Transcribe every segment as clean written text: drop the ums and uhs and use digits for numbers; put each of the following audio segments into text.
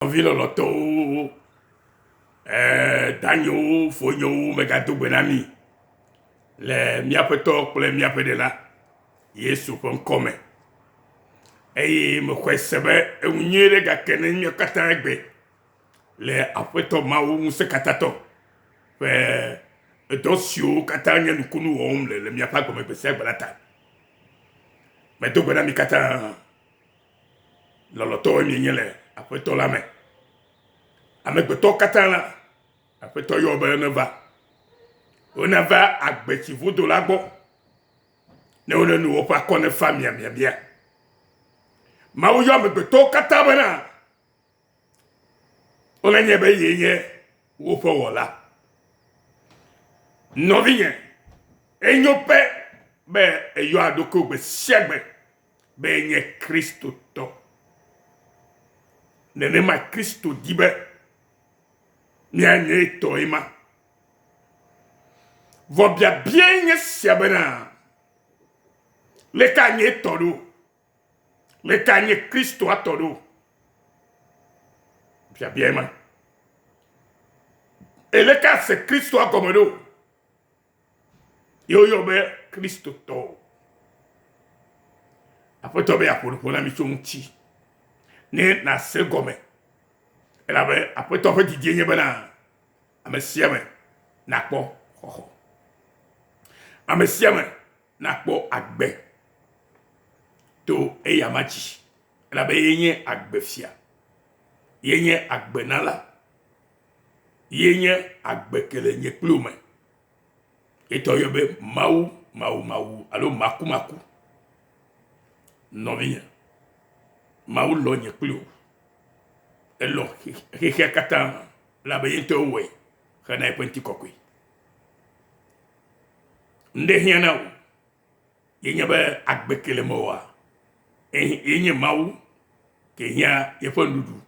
Nɔvi lɔlɔtɔwo, danyewo, fonyewo, megado gbe na mi le míaƒe tɔ kple míaƒe ɖela Yesu ƒe ŋkɔ me. Eye mexɔe se be enu nyui ɖe gake ne míawo katã egbe le Aƒetɔ Mawu ŋusẽkatãtɔ ƒe edɔ siwo katã nye nukunu wɔm le le míaƒe agbe me gbe sia gbe la ta. Medo gbe na mi katã. Lɔlɔ̃tɔwoe mienye le Aƒetɔ la me. Amegbetɔwo katã la, Aƒetɔ yɔ be neva. Woneva agbetsivudo la gbɔ ne woneno woƒe akɔ nefa miamiamia. Mawu yɔ amegbetɔwo katã bena wonanye be yee nye woƒe wɔla. Nɔvinye, enyo pɛ be èyɔa ɖokuiwò gbe sia gbe be yenye Kristotɔ. Nenema Kristo di be míanye etɔe ma. Vɔ biabiae nye sia bena, leke anye etɔ ɖo? Leke anye Kristoa tɔ ɖo? Biabiae ma. Eleke ase Kristoa gɔme ɖo? Ye woyɔ be Kristotɔwo. Aƒetɔ be yeaƒo nuƒo na mi tso ŋuti ne nàse gɔme. Elabe Aƒetɔ ƒe didie nye bena ame sia ame nakpɔ xɔxɔ. Ame sia ame nakpɔ agbe to eyama dzi. Elabe ye nye agbefia. Ye nye agbenala. Ye nye agbe ke le nye kple wò me. Etɔ yɔ be Mawu, Mawu, Mawu alo makumaku. Nɔvinye, Mawu lɔ nye kple wò. Elɔ xexea katã elabe ye ŋutɔe wɔe hena eƒe ŋutikɔkɔe. Ŋɖe hiã na wò ye nye be agbe ke le mewòa, ye nye Mawu ke hiã yeƒe nuɖuɖu,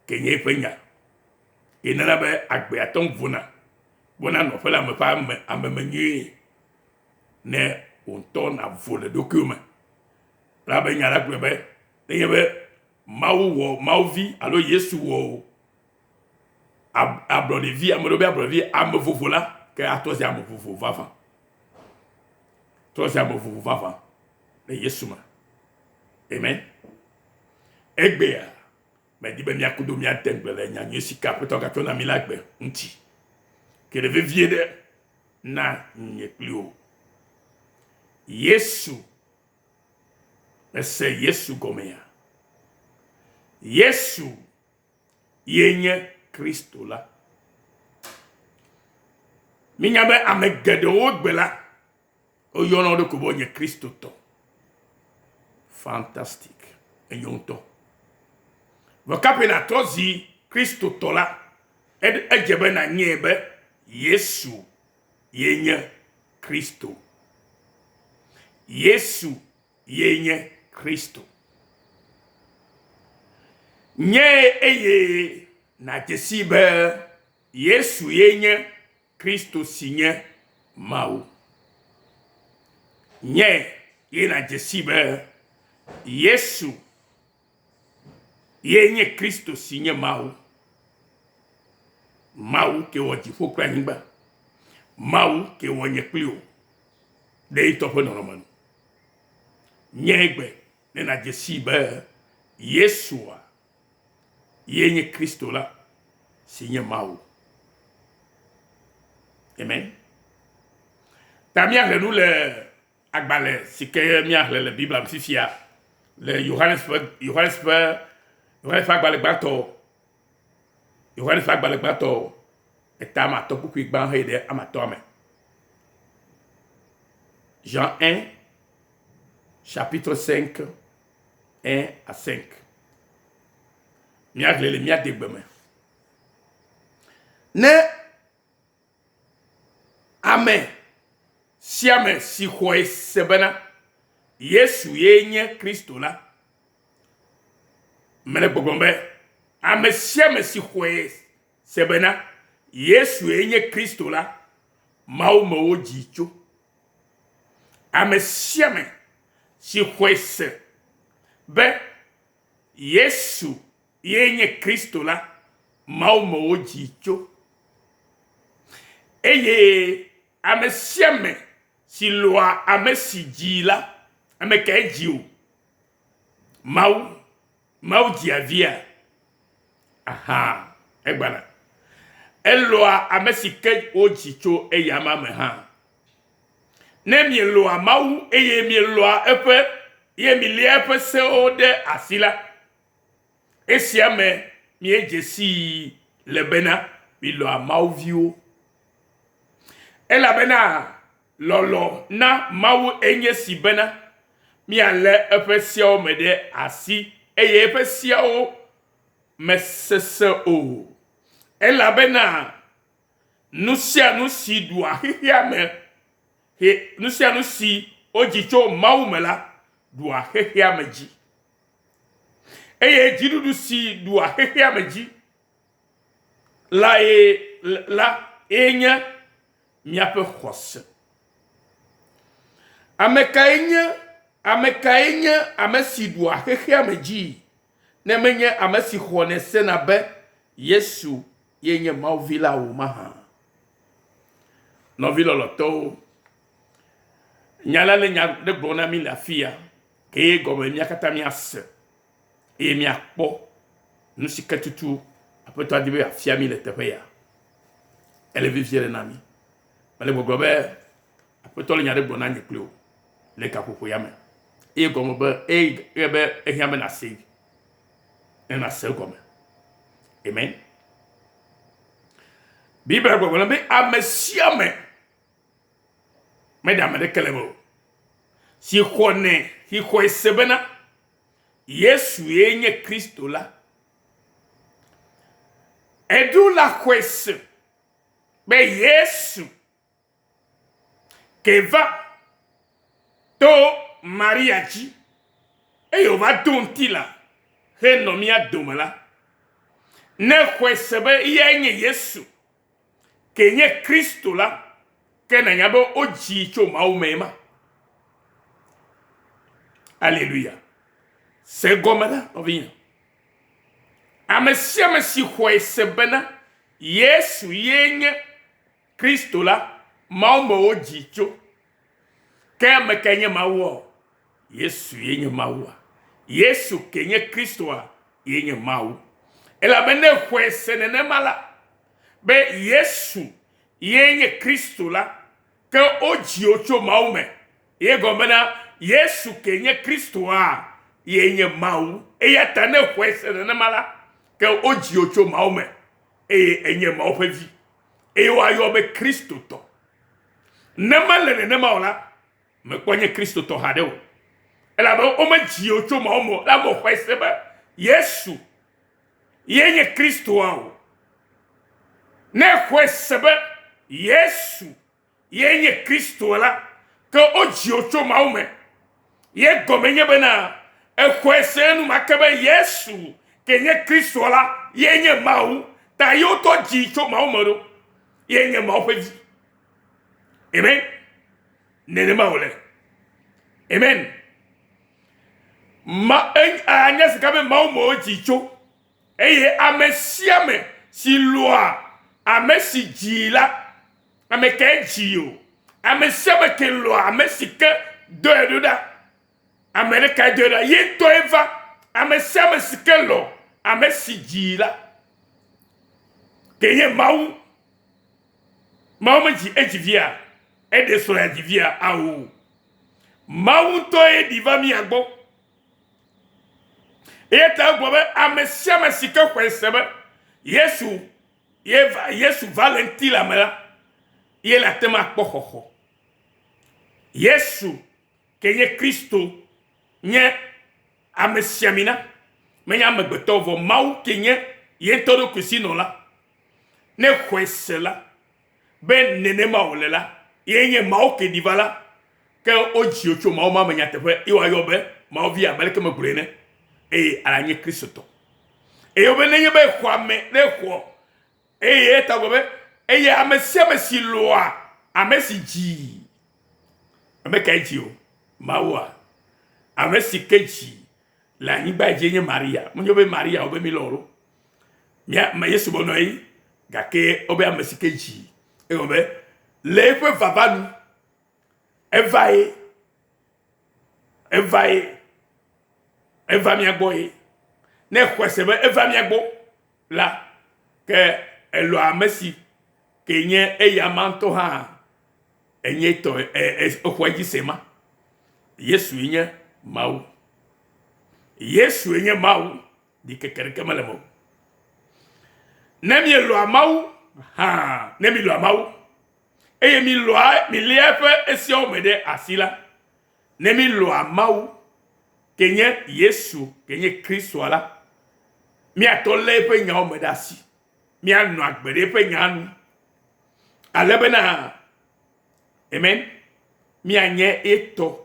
ke nye eƒe nya. Ke nana be agbea te ŋu vona vona nɔƒe le ame ƒe ame ame me nyuie ne wò ŋutɔ nàvo le ɖokuiwò me. Elabe nya la gblɔe be nenye be Mawu wɔ Mawu vi alo Yesu wɔ wò ablɔɖevi, ame ɖewo be ablɔɖevi ame vovo la, ke atrɔ zi ame vovo vavã. Trɔ zi ame vovo vavã le Yesu me. Amen. Egbea Medi be míakudo míade ŋugble le nya nyui si ke Aƒetɔ gatsɔ na mí la gbe ŋuti. Ke ɖe vevie ɖe na nye kpli wò. Yesu, èse Yesu gɔmea? Yesu ye nye Kristo la. Mínya be ame geɖewo gbe la, Woyɔna wo ɖokui be wonye Kristotɔ. Fantastic. Enyo ŋutɔ. Vɔ kaƒe nàtrɔ zi Kristotɔ la, edze be nànyae be Yesu ye nye Kristo. Yesu ye nye Kristo. Nyae eye nàdze sii be Yesu ye nye Kristo si nye Mawu. Nye ye nàdze sii be Yesu ye nye Kristo si nye Mawu. Mawu ke wɔ dziƒo kple anyigba. Mawu ke wɔ nye kpli wò ɖe ye ŋutɔ ƒe nɔnɔme nu. Nye egbe ne nàdze sii be Yesua ye nye Kristo la, si nye Mawu. Amen. Ta míaxlẽ nu le agbalẽ si ke míaxlẽ le Biblia me fifia le Yohanes ƒe Yohanes ƒe Yohanes ƒe agbalẽ gbãtɔ Yohanes ƒe agbalẽ gbãtɔ eta ame atɔ̃ kpukpui gbã heyi ɖe ame atɔ̃a me. Jean 1 chapitre 5 1 à 5. Míaxlẽ le mía degbe me. Ne ame sia ame si xɔe se bena Yesu ye nye Kristo la, mele gbɔgblɔm be ame sia ame si xɔe se bena Yesu ye nye Kristo la, Mawu me wodzi tso. Ame sia ame si xɔe se be Yesu ye nye Kristo la, Mawu me wodzii tso. Eye ame sia ame si lɔ̃a ame si dzii la, ame kae dzi wò? Mawu. Mawu dzia via? Aha, egbana. Elɔ̃a ame si ke wodzi tso eyama me hã. Ne mielɔ̃a Mawu eye mielɔ̃a eƒe ye milia eƒe sewo ɖe asi la, esia me miedze sii le bena milɔ̃a Mawu viwo. Elabena lɔlɔ̃ na Mawu enye si bena míalé eƒe seawo me ɖe asi eye eƒe seawo mesesẽ o. Elabena nu sia nu si ɖua xexea me, nu sia nu si wodzi tso Mawu me la, ɖua xexea me dzi. Eye dziɖuɖu si ɖua xexea me dzi lae la ye nye míaƒe xɔse. Ame kae nye ame kae nye ame si ɖua xexea me dzi ne menye ame si xɔnɛ sena be Yesu ye nye Mawu Vi la o mahã? Nɔvi lɔlɔ̃tɔwo, nya la le nya ɖe gblɔm na mí le afia ke gɔme mía katã míase eye míakpɔ nu si ke tutu Aƒetɔa di be yeafia mí le teƒe ya. Ele vevie ɖe na mí. Mele gbɔgblɔ be Aƒetɔ le nya ɖe gblɔ na nye kpli wò le gaƒoƒo ya me. Eye gɔme be eye be ehiã be nàsee. Ne nàse egɔme. Amen. Biblia gbɔgblɔ be ame sia ame meɖe ame ɖeke le eme o si xɔnɛ si xɔe se bena Yesu ye nye Kristo la. Eɖo la xɔe se be Yesu ke va to Maria dzi eye wòva do ŋutilã henɔ mía dome la, ne xɔe se be eyae nye Yesu ke nye Kristo la, ke nànya be wodzii tso Mawu mee ma. Aleluya. Se gɔme la, nɔvinye. Ame sia ame si xɔe se bena Yesu ye nye Kristo la, Mawu me wodzi tso. Ke ame kae nye Mawua? Yesu ye nye Mawua. Yesu ke nye Kristoa ye nye Mawu. Elabe ne xɔe se nenema la, be Yesu ye nye Kristo la, ke wodzi wo tso Mawu me. Ye gɔme bena Yesu ke nye Kristoa ye nye Mawu. Eya ta ne xɔe se nenema la, ke wodzi wo tso Mawu me eye enye Mawu ƒe vi. Eye woayɔ be Kristotɔ. Ne mele nenema o la, mekpɔ nye Kristotɔ haɖe o. Elabe womedzi wo tso Mawu me o. La mexɔe se be Yesu ye nye Kristoa o. Ne exɔe se be Yesu ye nye Kristoa la, ke wodzi wo tso Mawu me. Ye gɔme nye bena exɔe se enumake be Yesu ke nye Kristoa la, ye nye Mawu. Ta ye wotɔ dzi tso Mawu me ɖo. Ye nye Mawu ƒe vi. Amen. Nenema wòle. Amen. Ma, anya sika be Mawu me wodzi tso. Eye ame sia ame si lɔa ame si dzii la, ame kae dzii o? Ame sia ame ke lɔa ame si ke dɔe ɖo ɖa. Ame ɖekae dɔe ɖa. Ye ŋutɔe va. Ame sia ame si ke lɔ ame si dzii la, ke nye Mawu. Mawu medzi edzi via? Eɖe srɔ̃ ya dzi via? Ao. Mawu ŋutɔe ɖi va mía gbɔ. Eya ta egblɔ be ame sia ame si ke xɔe se be Yesu ye va Yesu va le ŋutilã me la, ye le ate ŋu akpɔ xɔxɔ. Yesu ke nye Kristo nye amesiamina, menye amegbetɔ vɔ Mawu ke nye ye ŋutɔ ɖokui si nɔla. Ne xɔe se la be nenema wòle la, ye nye Mawu ke ɖi va la, ke wodzi wò tso Mawu ma me nyateƒe ye woayɔ be Mawu vi abe aleke megblɔe ene, eye ala nye Kristotɔ. Eye wobe nenye be xɔ ame ne xɔ eye eta gblɔ be eye ame sia ame si lɔa ame si dzi ame kae dzi o Mawua ame si ke dzi. Le anyigba dzi nye Maria. Menye be Maria wobe mi lɔ o. Mía me Yesu be nɔ yi gake wobe ame si ke dzi. Egɔme be le eƒe vava nu eva ye eva ye eva mía gbɔ ye. Ne exɔe se be eva mía gbɔ la ke elɔ ame si ke nye eya ma ŋutɔ hã enye tɔ exɔe dzi se ma. Yesu nye Mawu. Yesue nye Mawu, ɖikeke ɖeke mele eme o. Ne mielɔ̃a Mawu hã, ne milɔ̃a Mawu eye milɔ̃a miléa eƒe esiawo me ɖe asi la, ne milɔ̃a Mawu ke nye Yesu ke nye Kristoa la, míatɔ lé eƒe nyawo me ɖe asi, míanɔ agbe ɖe eƒe nya nu, ale bena, amen, míanye etɔ.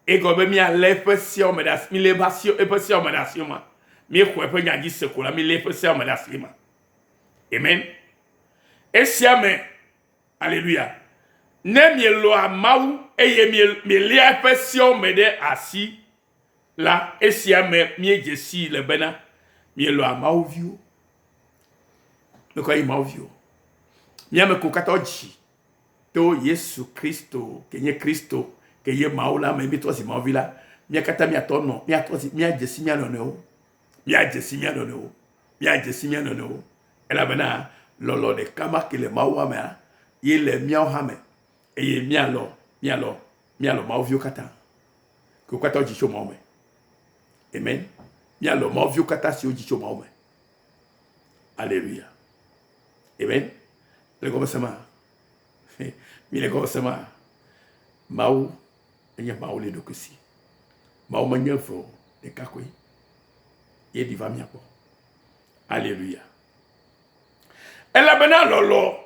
Egɔme be míalé eƒe seawo me ɖe asi, mílé eƒe asi, eƒe seawo me ɖe asi ma. Míexɔ eƒe nya dzi se ko la, mílé eƒe seawo me ɖe asi ma. Amen. Esia me, aleluya. Ne mielɔa Mawu eye mieléa eƒe seawo me ɖe asi la, esia me míedze sii le bena mielɔa Mawu viwo. Mekɔ yi Mawu viwo. Mía ame ko katã dzi To Yesu Kristo, ke nye Kristo, ke ye Mawu la me, mítrɔ zi Mawu vi la, mía katã míatɔ nɔ, míatrɔ zi, míadze si mía nɔnɔewo, míadze si mía nɔnɔewo, míadze si mía nɔnɔewo, elabena lɔlɔ ɖeka ma ke le Mawua mea, ye le míawo hã me, eye míalɔ, míalɔ, míalɔ Mawu viwo katã, ke wo katã wodzi tso Mawu me. Amen. Míalɔ Mawu viwo katã siwo dzi tso Mawu me. Aleluya. Amen. Le gɔme sema? Mi le gɔme sema? Mawu enye Mawu le ɖokui si. Mawu menye eve o, ɖeka koe. Ye ɖi va mía gbɔ. Aleluya. Elabena lɔlɔ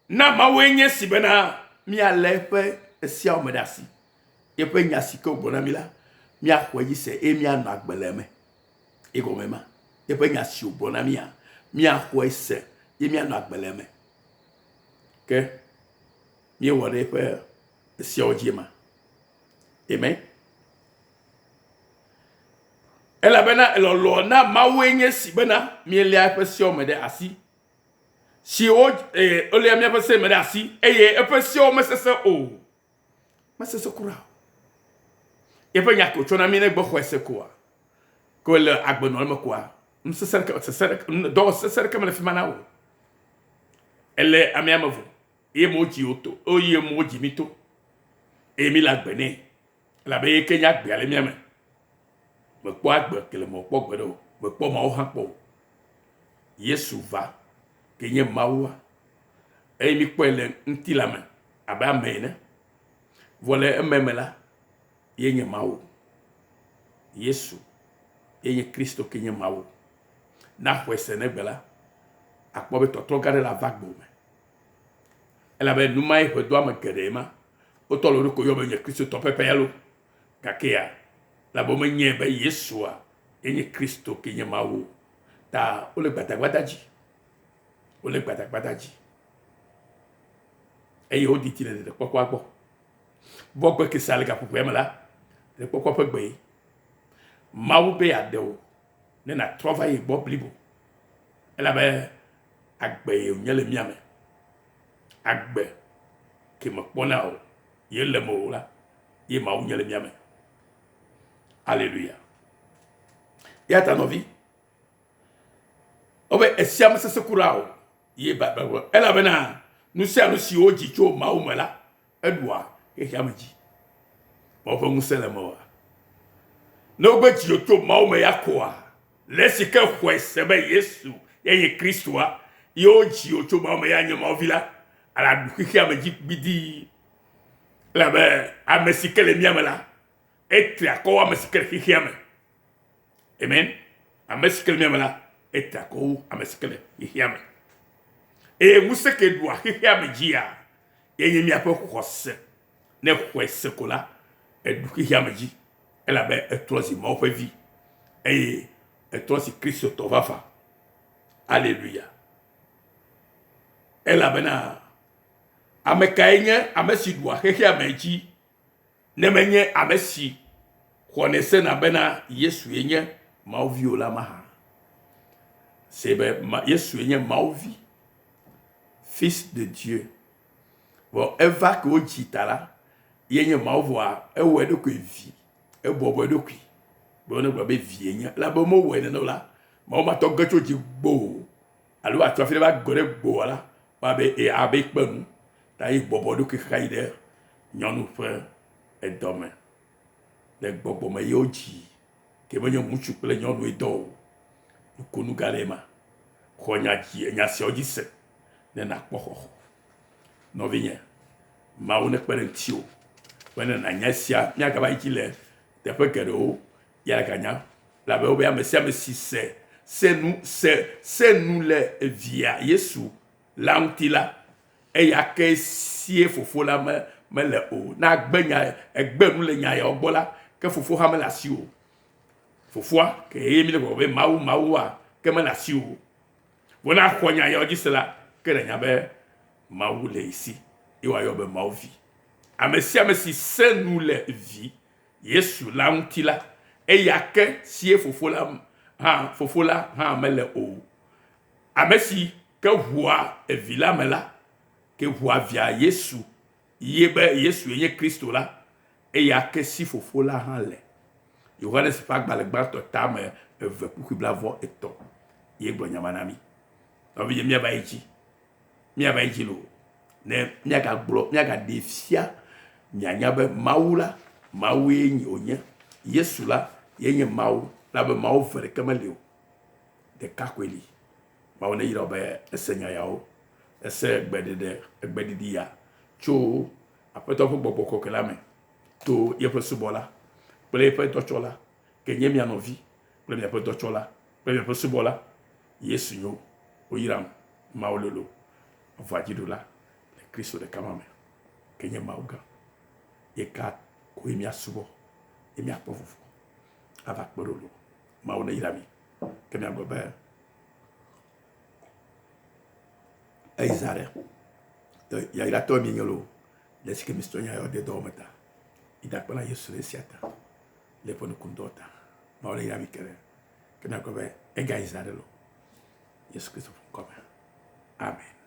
na Mawue nye si bena míalé eƒe esiawo me ɖe asi. Eƒe nya si ke wògblɔ na mí la, míaxɔe edzi se eye míanɔ agbe le eme. Egɔme ma. Eƒe nya si wògblɔ na mía, míaxɔe se ye míanɔ agbe le eme. Ke míewɔ ɖe eƒe esiawo dzi ma. Amen. Elabena lɔlɔ̃ na Mawue nye si bena míeléa eƒe seawo me ɖe asi. Si wo e, woléa míaƒe se me ɖe asi eye eƒe seawo mesesẽ o. Mesesẽ kura o. Eƒe nya ke wòtsɔ na mí ne gbe xɔe se koa, ke le agbe nɔ eme koa, nu sesẽ ɖeke, sesẽ ɖeke, dɔwɔ sesẽ ɖeke mele fi ma na wò. Ele amea me vɔ eye me wodzi wò to, eye me wodzi mí to eye mí le agbe nɛ. Elabe eye ke nye agbea le mía me. Mekpɔ agbe ke le mewò kpɔ gbeɖe o. Mekpɔ Mawu hã kpɔ o. Yesu va ke nye Mawua eye míkpɔe le ŋutilã me abe ame ene. Vɔ le ememe la, ye nye Mawu. Yesu ye nye Kristo ke nye Mawu. Na xɔe se negbe la, akpɔ be tɔtrɔ gã ɖe la va gbɔwò me. Elabe nu mae ƒe do ame geɖe ma. Wotɔ le wo ɖokui yɔ be nye Kristotɔ pɛpɛ ya lo. Gakea, elabe womenyae be Yesua ye nye Kristo ke nye Mawu. Ta wole gbadagbada dzi. Wole gbadagbada dzi. Eye wodidi le ɖeɖekpɔkpɔa gbɔ. Vɔ gbe ke sia le gaƒoƒoea me la, ɖeɖekpɔkpɔ ƒe gbee. Mawu be yeaɖe wò ne nàtrɔ va ye gbɔ blibo. Elabe agbe ye wònye le mía me. Agbe ke mekpɔna o ye le mewò la, ye Mawu nye le mía me. Aleluya. Ya ta nɔvi, wobe esia mesesẽ kura o ye Biblia gblɔ elabena nu sia nu si wodzi tso Mawu me la, eɖua xexea me dzi. Mawu ƒe ŋusẽ le mewòa? Ne wogbe dzi tso Mawu me ya koa, le esi ke xɔe se be Yesu ye nye Kristoa, ye wodzi wò tso Mawu me ya nye Mawu vi la, ale aɖu xexea me dzi gbidii. Elabe ame si ke le mía me la, etri akɔ wu ame si ke le xexea me. Amen. Ame si ke le mía me la, etri akɔ wu ame si ke le xexea me. Eye ŋusẽ ke ɖua xexea me dzia, ye nye míaƒe xɔse. Ne xɔe se ko la, eɖu xexea me dzi elabe etrɔ zi Mawu ƒe vi eye etrɔ zi Kristotɔ vavã. Aleluya. Elabena ame kae nye ame si ɖua xexea me dzi ne menye ame si Xɔnɛ sena bena Yesue nye Mawu Vi o la mahã? Se be Yesue nye Mawu Vi, Fils de Dieu. Vɔ eva ke wodzi ta la, ye nye Mawu vɔa ewɔ eɖokui vi, ebɔbɔ eɖokui be wonegblɔ be vie nye. Elabe womewɔe nene o la, Mawu matɔ ge tso dzi gboo alo atso afi ɖe va ge ɖe gbɔwò la, woabe e abe kpe nu. Ta ye bɔbɔ eɖokui xaxa yi ɖe nyɔnu ƒe edɔ me. Le gbɔgbɔ me ye wodzi ke menye ŋutsu kple nyɔnue dɔ o. Nukunu gã ɖee ma. Xɔ nya dzi, nya siawo dzi se ne nàkpɔ xɔxɔ. Nɔvinye, Mawu nekpe ɖe ŋutiwò be ne nànya esia, míagava yi dzi le teƒe geɖewo ya ganya elabe wobe ame sia ame si se se nu se se nu le evia Yesu la ŋuti la, eya ke sie fofo la me mele o. Ne agbe nya egbe nu le nya yawo gbɔ la, ke fofo hã mele asiwò o. Fofoa ke ye míle gbɔgblɔm be Mawu Mawua ke mele asiwò o. Vɔ ne axɔ nya yawo dzi se la, ke nànya be Mawu le ye si ye woayɔ be Mawu Vi. Ame sia ame si se nu le Vi Yesu la ŋuti la, eya ke sie Fofo la hã Fofo la hã mele o. Ame si ke ʋua Evi la me la, ke ʋua Via Yesu ye be Yesue nye Kristo la, eya ke si Fofo la hã le. Yohanes ƒe agbalẽ gbãtɔ tame eve kpukpui blavɔ etɔ̃ ye gblɔ nya ma na mí. Nɔvinye, míava yi dzi. Míava yi dzi loo. Ne míagagblɔ, míagaɖee fia mianya be Mawu la, Mawue wònye. Yesu la, ye nye Mawu. Elabe Mawu ve ɖeke meli o. Ɖeka koe li. Mawu neyra wò be ese nya yawo, ese gbeɖeɖe, egbeɖiɖi ya tso Aƒetɔ ƒe Gbɔgbɔ Kɔkɔe la me to yeƒe subɔla kple eƒe dɔtsɔla, ke nye mia nɔvi kple miaƒe dɔtsɔla kple miaƒe subɔla, Yesu nyo. Woyram, Mawu lolo, vɔa dziɖula le Kristo ɖeka ma me, ke nye Mawu gã. Ye ka koe míasubɔ ye míakpɔ vovo ava kpe ɖo lo. Mawu neyra mi. Ke miagblɔ be eyi zã ɖe. Yayratɔ mienye loo le esi ke misrɔ̃ nya yawo de dɔwɔme ta. Mida akpe na Yesu le esia ta, le eƒe nukundɔ ta. Mawu neyra mi ke ɖe. Ke miagblɔ be egayi zã ɖe loo. Yesu Kristo ƒe ŋkɔ me. Amen.